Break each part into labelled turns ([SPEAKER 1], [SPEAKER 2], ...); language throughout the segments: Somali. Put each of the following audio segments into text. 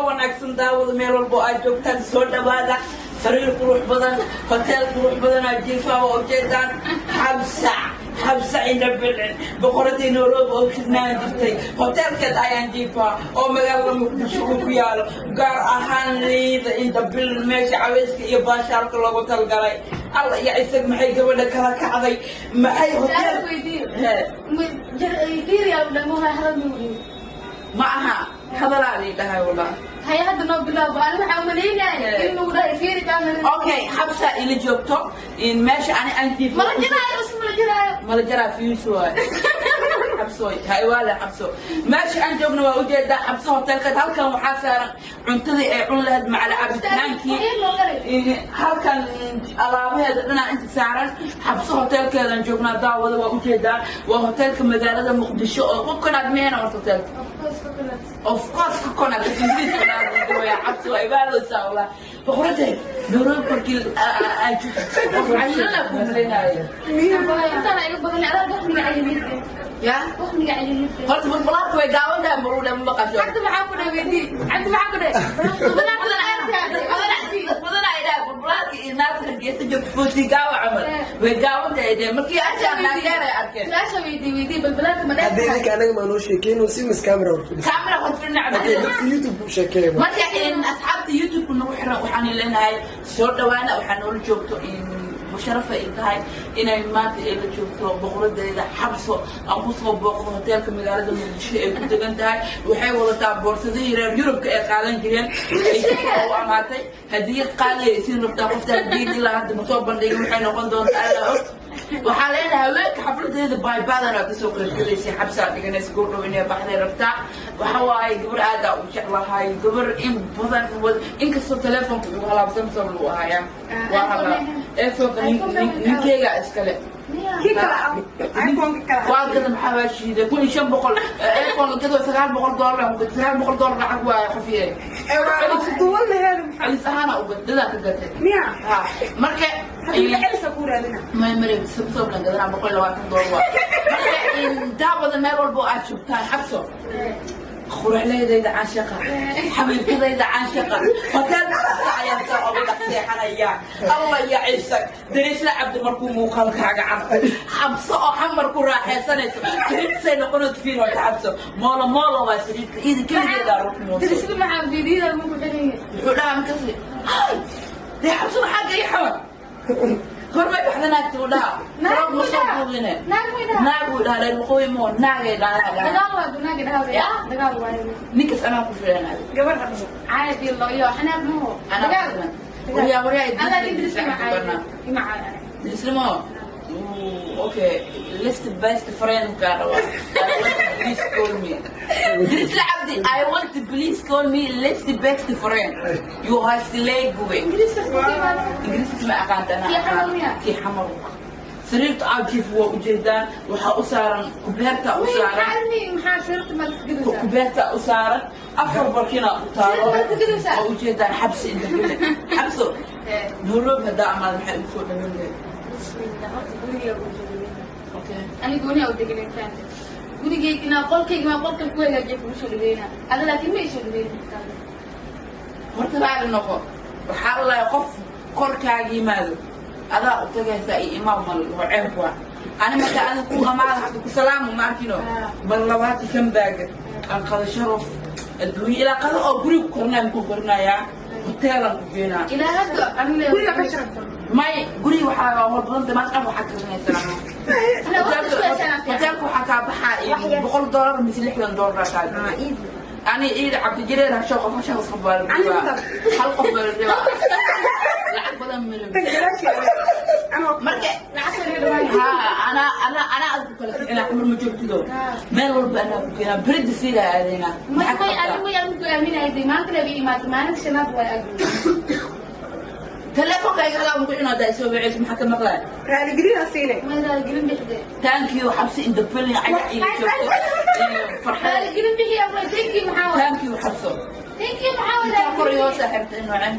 [SPEAKER 1] Wanaagsan daawada, meel walbo aad joogtaan, soo dhawaada. Sariir qurux badan, hotel qurux badan aa jiifaa, waa ujeedaan. Xabsa, Xabsa indha bilcin, boqoradii Nairobi oo shidnaan jirtay, hotelkeed ayaan jiifaa oo magaalada Muqdisho uu ku yaalo, gaar ahaan Liida inda bilin, meesha caweyska iyo baashaalka loogu talgalay. Alla iyo isag, maxay gabadha kala kacday? Maxay hotel
[SPEAKER 2] Fiiriyaa dhamo hadal ma
[SPEAKER 1] Ma aha, hadalaa lii dhahay wallah.
[SPEAKER 2] Haya, hadda noo bilaabo. Ani waxaa umalaynaya in lagu dhahay fiiri kaamera.
[SPEAKER 1] Okay, Xabsa ila joogto in meesha ani aan jiifo.
[SPEAKER 2] Mala jiraayo, isku mala jiraayo.
[SPEAKER 1] Mala jaraa, fiis waay. Xabsooy haywaale, Xabso, meesha aan joogno waa ujeedaa, Xabso hotelkeed. Halkan waxaa saaran cuntadii ay cun lahayd macala cabitaankii. Halkan alaabaheeda dhanaa inta saaran. Xabso hotelkeedan joognaa, daawada, waa ujeedaa. Waa hotelka magaalada Muqdisho oo coconut meena horta hotelka. Of course coconut, Ingiriiska. Xabso waa ibaadaysaa wallah. Boqoradee Nairobi markii aan joogto, qof cayilana ku malaynaayo.
[SPEAKER 2] Intaana iga badan adaa waqtiga cayilid.
[SPEAKER 1] Ya.
[SPEAKER 2] Waqtiga cayilid.
[SPEAKER 1] Horta bulbulaadka way gaaban tahay, maruu ma maqasho.
[SPEAKER 2] Cabdi, maxaa ku dhahay? Weydii Cabdi, maxaa ku dhahay?
[SPEAKER 1] Badan ay dhahay bulbulaadka iyo naagta Hargeysa joogto footi gaawa camal way gaaban tahay dee. Markii arkaan naagdeer ay arkeen.
[SPEAKER 2] Su-aasha weydii, weydii balbalaadka ma
[SPEAKER 3] Haddii
[SPEAKER 2] dheer.
[SPEAKER 3] Ninka anaga maa noo sheekeyn si mis camera hor fadhiis?
[SPEAKER 1] Camera hor fadhina.
[SPEAKER 3] Okay, dadka YouTube u sheekeeya.
[SPEAKER 1] Marka in asxaabta YouTube nagu xiran, waxaan leenahay soo dhawaana. Waxaa noola joogto in musharafa ay tahay inay maanta ay la joogto boqoradeeda Xabso, aan kusoo booqdo hoteelka magaalada Muqdisho ay ku degan tahay. Waxay wadataa boorsadihii reer Yurubka ay qaadan jireen ay u amaatay. Hadiyad qaaliya isiin rabtaa qofta. Hadiyad ilaa hadda ma soo bandhigin, waxay noqon doontaa Alla og. Waxaa leenahay haweenka xafladeeda baybaadan aa kasoo qaybgalaysay. Xabsaa dhiganaysa, gobdhow inay baxday rabtaa. Waxa waaye gabar aad aa u jeclahay, gabar in badan inkastoo telefoonka uu halaab Samsung uu ahaaya, waa halaa iPhone ninkeyga iskale.
[SPEAKER 4] Kii kale ah, iPhone kale.
[SPEAKER 1] Waa gada, maxaa waa shiiday 1500 iPhone la gado, $900, $900 lacag waaye xafiye.
[SPEAKER 4] Ee, waa ku duwan laheed maxaa?
[SPEAKER 1] Celis ahaana u gad, dadaa ka gatay.
[SPEAKER 4] Miya?
[SPEAKER 1] Ha, marka
[SPEAKER 4] Hadii la celisa ku raadina.
[SPEAKER 1] May mare, Samsung la gadanaa, $120 waa. Marka in daawada, meel walba oo aad joogtaan, Xabso quruxleydayda caashaqa, xabiibkadayda caashaqa, hoteelka Xabsa ayaan saa ugu dhex seexanaya. Allah ya ciisa, Dariisla Cabdi markuu muuqaalkaaga carfay, Xabso oo Xamar ku raaxaysanayso, sariirtasay noqonood fiir. Horta Xabso moolo moolo waa sariirta iyada keligeedaa ruux mooso.
[SPEAKER 2] Dirisla maxaa fiidiyada ma ku xiran yahay?
[SPEAKER 1] Wuxuu dhahaa markaasi, "Ay, dee Xabso maxaa geeya Xamar? Hormay baxda naagta," uu dhahaa.
[SPEAKER 2] Naag
[SPEAKER 1] ma soo
[SPEAKER 2] buu dhahaa.
[SPEAKER 1] buubine.
[SPEAKER 2] Naag buu dhahaa.
[SPEAKER 1] Naag buu dhahaa, reer waqooyi moo naagay dhahaa.
[SPEAKER 2] Dagaal waa naag dhahaa.
[SPEAKER 1] Ya?
[SPEAKER 2] Dagaal waaye.
[SPEAKER 1] Ninkaas anaa ku filan adi.
[SPEAKER 4] Gabar ha dhaho.
[SPEAKER 2] Caadi lo iyo xanaaq maho.
[SPEAKER 1] Anaa ku
[SPEAKER 2] Dagaal.
[SPEAKER 1] filan. Waryaa, waryaa.
[SPEAKER 2] Adaa Idris ima caayo, ima caayo.
[SPEAKER 1] Islimo. Okay, list best friend kaa rabaa. Please call me. Dirisla Cabdi, I want to please call me list best friend. You have to lay gube.
[SPEAKER 2] Ingiriiska ku imaado.
[SPEAKER 1] Ingiriiska ma aqaanta.
[SPEAKER 2] Kii Xamar miya?
[SPEAKER 1] Kii Xamar. Sariirta aad jiif waa ujeedaan, waxaa u saaran kubeerta u saaran.
[SPEAKER 2] Maxaa sariirta ma gadaysaa?
[SPEAKER 1] Kubeerta u saaran, afar barkina u taalo.
[SPEAKER 2] Sariirta ma gadaysaa?
[SPEAKER 1] Waa ujeedaan Xabsi inta bile. Xabso, Nairobi haddaa amaad, maxay ugu soo dhawan lahayd?
[SPEAKER 2] Bismillah, horta gurigeyga u joogay.
[SPEAKER 1] Okay.
[SPEAKER 2] Ani gooni u deganay, fahamtay? Gurigeygina qolkayga ma qolkan ku hagaajiya kugu soo dhaweyna ada, laakiin ma isoo dhaweyn.
[SPEAKER 1] Horta raali noqo, waxaa la lahay qof korkaaga yimaado adaa u tagaysaa iyo imaam mal oo ceeb waa. Ani marka ani ku amaada hadda ku salaamu ma arkino. Mar labaad kan baaga aan qada sharaf adduunye ilaa qado oo guriga ku kornaa ku korinayaa, hoteelan ku geenaa.
[SPEAKER 2] Ilaa hadda aniga
[SPEAKER 4] Guriga ka sharaf badan.
[SPEAKER 1] May, guriga waxaa hor badanta maanta dhan waxaa karinaysaa. Hoteelka waxaa kaa baxaa iyo $100 mise $60 kaa. Ani iida Cabdijireer hasho qof hasha qof baa la dhibaa, hal qof baa la dhibaa, lacag badan ma
[SPEAKER 4] Tan gadaasheeda. Anoo
[SPEAKER 1] marka ha ana aad ku kala kicina. Xamar ma joogtido, meel walba anaa ku keenaa, berida siidaa aadaynaa.
[SPEAKER 2] May may, ani way anigu ku aaminayay maanta laga imaatay, maalinta shanaad way ag.
[SPEAKER 1] Telefoonka iga hadaa ku inaa daa soo wiceyso, maxaa ka maqlaa?
[SPEAKER 4] Raaligelin ha siinay.
[SPEAKER 2] May raaligelin bixde.
[SPEAKER 1] Thank you, Xabsi in the building, ay ila joogto farxad.
[SPEAKER 2] Raaligelin bixi abay, thank you maxaa waay?
[SPEAKER 1] Thank you, Xabso.
[SPEAKER 2] Thank you maxaa waay?
[SPEAKER 1] Intaa kor iyo hoos xirtay nooceen.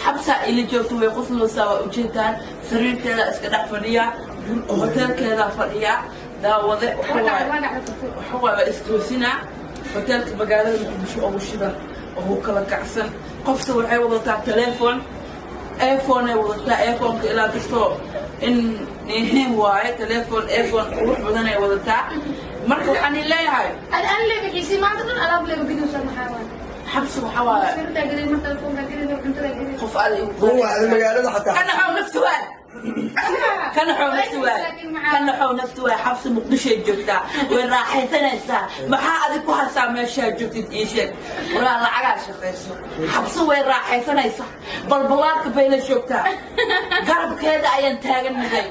[SPEAKER 1] Xabsa ila joogto, way qoslaysaa, waa ujeedaan. Sariirteeda iska dhex fadhiya, hoteelkeeda fadhiya, daawade. Waxa waaye, waxa waaye, waa istoosinaa. Hoteelka magaalada Muqdisho ugu shidan, ugu kala kacsan. Qofta waxay wadataa telephone iPhone ay wadataa, iPhone-ka ilaa kastoo in ihin waaye, telephone iPhone qurux badan ay wadataa. Marka waxaan leeyahay,
[SPEAKER 2] Ad an leebixiisay maanta dhan alaab leeba gidaysa, maxaa waay?
[SPEAKER 1] Xabsi waxaa waaye.
[SPEAKER 2] Sirtaa gaday, mar telefoonkaa gaday, mar cuntadaa gaday.
[SPEAKER 1] Qof aad igu
[SPEAKER 3] Ruwa magaalada xataa.
[SPEAKER 1] Kana xaw naftu waay, kana xaw naftu waay, kana xaw naftu waay. Xabsi Muqdishoay joogtaa, way raaxaysanaysaa. Maxaa adig ku hasaa meeshaa joogtid? Ii sheeg waraa, lacagaa shaqayso. Xabsi way raaxaysanaysaa, balbalaarka bay la joogtaa, garabkeeda ayaan taagannahay.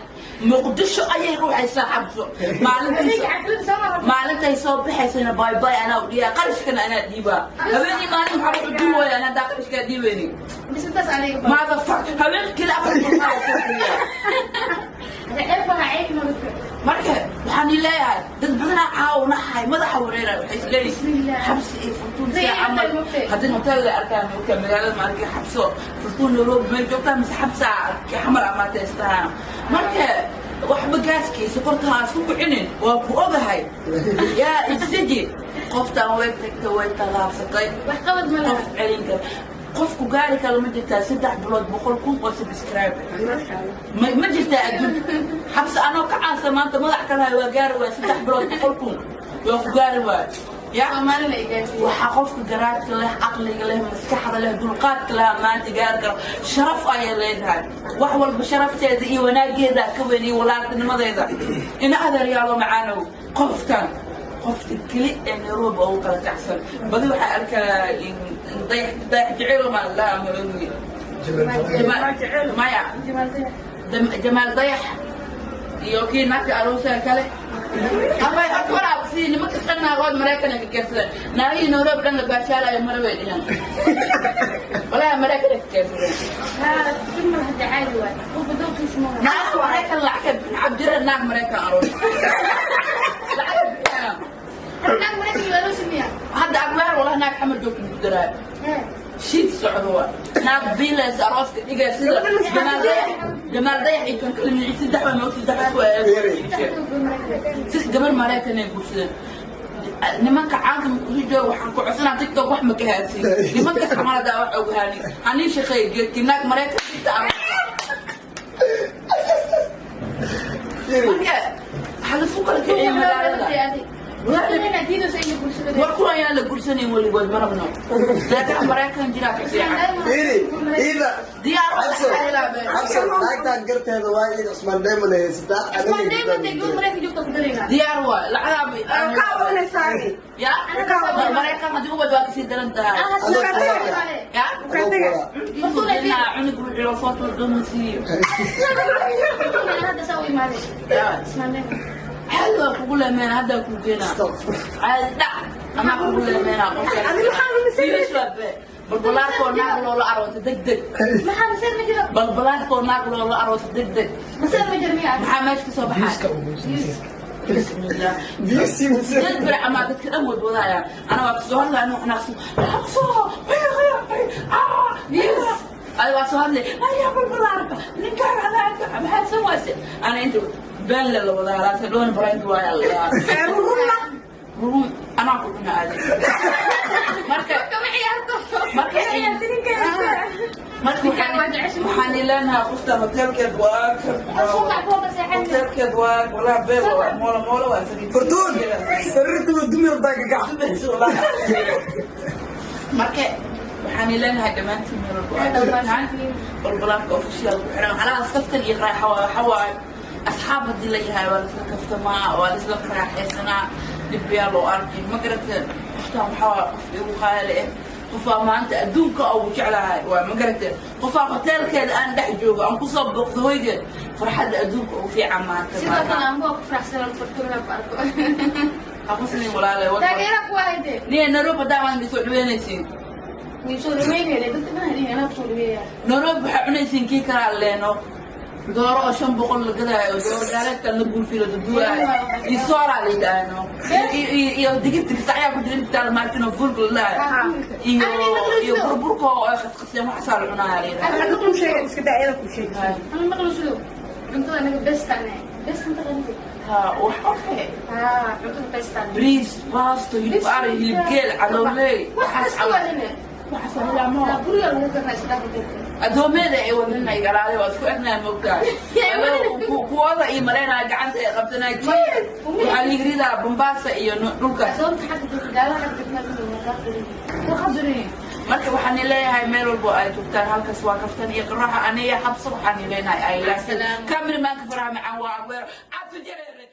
[SPEAKER 1] Muqdisho ayay ruuxaysaa Xabso maalintiisa.
[SPEAKER 2] Xaflad soo ma?
[SPEAKER 1] Maalintay soo baxaysana bye bye anaa u dhiyaa, qarashkana anaa dhiibaa. Habeenii maalin waxaa u duwaya anaa daa qarashkaa dhiibayni.
[SPEAKER 2] Bisintaas aniga.
[SPEAKER 1] Motherfuck, habeenkii afar kun soo xiriya.
[SPEAKER 2] Ceeb baa ceeb ma dadka.
[SPEAKER 1] Marka waxaan ii leeyahay, dad badanaa caawnahay madaxa wareera, waxay isleeyihiin
[SPEAKER 2] Bismillah.
[SPEAKER 1] Xabsi iyo Furtuun
[SPEAKER 2] Zay
[SPEAKER 1] see camal
[SPEAKER 2] mugtay.
[SPEAKER 1] Haddii hotel la arkaa mogta magaalada ma arkay Xabso Furtuun Nairobi may joogtaa mise Xabsa Xamar amaataystaha? Marka waxba gaaskii sokorta ha isku kicinin, waa ku ogahay. Yaa isdeji, qoftaan way tagtay, way tallaabsatay.
[SPEAKER 2] Wax qabad ma laha.
[SPEAKER 1] Qof celin kara, qofku gaari kara ma jirtaa? 3 bilood 100,000 oo subscribe ma jirtaa adduunka? Xabsi anoo ka caansan maanta madax kalahay waa gaari waay. 3 bilood 100,000 waa ku gaari waay ya.
[SPEAKER 2] Soomaalina ay gaarsiiyeen.
[SPEAKER 1] Waxaa qofka garaadka leh, caqliga leh, maskaxda leh, dulqaadka leh maanta gaari karo. Sharaf ayay leedahay wax walba, sharafteeda iyo wanaageeda ka weyn iyo walaaltinimadeeda. Ina adeeryaalo macaanow, qoftan qofta keli ee Nairobi ugu kala kacsan badi waxaa arkaa in Dayax, Dayax Jeceyl ma la ama ogi. Jamaal maya.
[SPEAKER 2] Jamaal Dayax.
[SPEAKER 1] Jamaal Dayax iyo kii naagta aroosaha kale ama walaal si nimanka dhan naagood Maraykanka ka keensadeen. Naagihii Nairobi dhan la baashaalayo mara way dhihan, walaahi Maraykanka ka keensadeen.
[SPEAKER 2] Haa, dib ma laha, caadi waay. Qofka dooqiisa ma laha.
[SPEAKER 1] Naag Maraykan lacag ka Cabdira, naag Maraykan aroos lacag ka bixinayaan.
[SPEAKER 2] Naag Maraykan waa loo sameeyaa.
[SPEAKER 1] Hadda agweer walahi naag Xamar joogta ku daraayo. Shiid socdo waa naag biilays arooska dhigay sida Jamaal Dayax, Jamaal Dayax iyo kan kale mici saddex waa moogta, saddex ku si gabar Maraykan ay guursadeen. Nimanka caanka Muqdisho jooga waxaan ku codsanaa, TikTok wax ma ka haadsin. Nimanka xamalada wax ogu haani hanii shaqeey geedkii naag Maraykan dhigta aroos. Marka waxaa laisku kala kiciyay magaalada. War kuwan yaan la gursanayn weligood, ma rabno. Laakiin Maraykan jiraa ka fiican.
[SPEAKER 3] Fiiri, ida.
[SPEAKER 1] Diyaar waa.
[SPEAKER 3] Xabso, Xabso, naagtaan garteeda waa in Cusmaan Diamond ay haysataa.
[SPEAKER 2] Cusmaan Diamond ay gabar Maraykan joogta ku daraynaa.
[SPEAKER 1] Diyaar waa lacagaha.
[SPEAKER 4] Ka caawinaysaa.
[SPEAKER 1] Ya, Maraykan haddii ubad waa kasii daran tahay. Ya cunug wuxuu loo soo tuurduma siiyo.
[SPEAKER 2] Hadda saa u imaadeen. Cusmaan Diamond.
[SPEAKER 1] Caadi waa kugu leemeena, haddaa kuu keenaa. Caadi dhac anaa kugu leemeena qofka.
[SPEAKER 4] Adi maxaa rumaysan?
[SPEAKER 1] Balbalaarkoo naag loola aroosay deg deg.
[SPEAKER 2] Maxaa maseer ma jiro?
[SPEAKER 1] Balbalaarkoo naag loola aroosay deg deg.
[SPEAKER 2] Maseer ma jiro miyaa?
[SPEAKER 1] Maxaa meesha kasoo baxay? Bismillah. Dad bir amaa dadka dhan wad wadaayaan. Ana waa kasoo hadlaya, anuu xanaaqsan. Xabsoo adi waa soo hadlay ayaa balbalaarka ninkaaga adaaka maxaad san wayse. Ana inta been le la wadaa halaase dhoon prank waaya la
[SPEAKER 4] Runa.
[SPEAKER 1] Run anaa ku dhuna aadi marka.
[SPEAKER 2] Kama ciyaarto.
[SPEAKER 1] Marka marka waxaan ileenahaa qofta hotelkeed waa kan.
[SPEAKER 2] Suuqa kuwa seexan.
[SPEAKER 1] Hotelkeed waa walaa beel waa moola moola waa sariir.
[SPEAKER 3] Furtuun, sariirta waa dumar baa gagac.
[SPEAKER 1] Marka waxaan ileenahay dhammaantiin meel walba aad joogtaan, Balbalaarka Official ku xiran. Halahaas kaftan iyo raaxa waa waxa waaye asxaab haddii la yahay waa laisla kaftamaa, waa laisla raaxaysanaa, dhibyaa loo arkin ma garateen. Qoftaan waxaa waaye qof igu qaali ah, qofaa maanta adduunka ugu jeclahay waa ma garateen. Qofaa hoteelkeeda aan dhex joogo, aan kusoo booqdo hoygeed, farxadda adduunka ugu fiican maanta.
[SPEAKER 2] Sidoo kale aan ku faraxsan Fartuun inaan ku arko.
[SPEAKER 1] Ha qusnin walaale.
[SPEAKER 2] Taageera ku ahayde.
[SPEAKER 1] Niya Nairobi haddaan waan soo dhaweynaysiin.
[SPEAKER 2] Way soo dhaweynayna dadka dhan hadhihin, anaa kusoo dhaweeyaa.
[SPEAKER 1] Nairobi waxaa cunaysiin kii kalaa leeno dooro oo 500 la gadaayo, dooro gaareedkan la buulfiyo, la duduwaayo iyo sooraa la yidhaahno iyo digirta gasacyaa ku jira inta la maartino fuulka la dhahayo iyo burburka oo ay khaskhaseen, waxaasaa la cunaaya la yidhaahdo.
[SPEAKER 4] Hadda kuu sheegay, iska daa, iyada kuu sheegay.
[SPEAKER 2] Ana maqlo sidoo cuntada anaga best anahay, best inta qanti.
[SPEAKER 1] Ha, wax okay.
[SPEAKER 4] Haa, cuntada taystaan.
[SPEAKER 1] Bariis, baasto, hilib ari, hilib geel, calooley.
[SPEAKER 2] Wax
[SPEAKER 1] Waxaas
[SPEAKER 2] kasta waa hele.
[SPEAKER 1] Waxaas waa helaa moo.
[SPEAKER 2] Haa, guriga lagu karnaa isdhaaf hoteelka.
[SPEAKER 1] Addoomeeda ay wadinay galaaday waa isku egnahay moogtahay. Kuwooda ii malaynaya gacanta ay qabsanaya, waxaa liigridaa Bombaasa iyo dhulkaas.
[SPEAKER 2] Adoonta xagga joogta, gaalaha xagga joogta, waa kaa qadan.
[SPEAKER 1] Marka waxaan leeyahay, meel walbo ay joogtaan, halkaas waa kaftan iyo qaraxa. Aniga Xabso waxaan leenahay I love you.
[SPEAKER 2] Salaam.
[SPEAKER 1] Cameramanka faraha macaan waa Aguero Cabdi Jareere.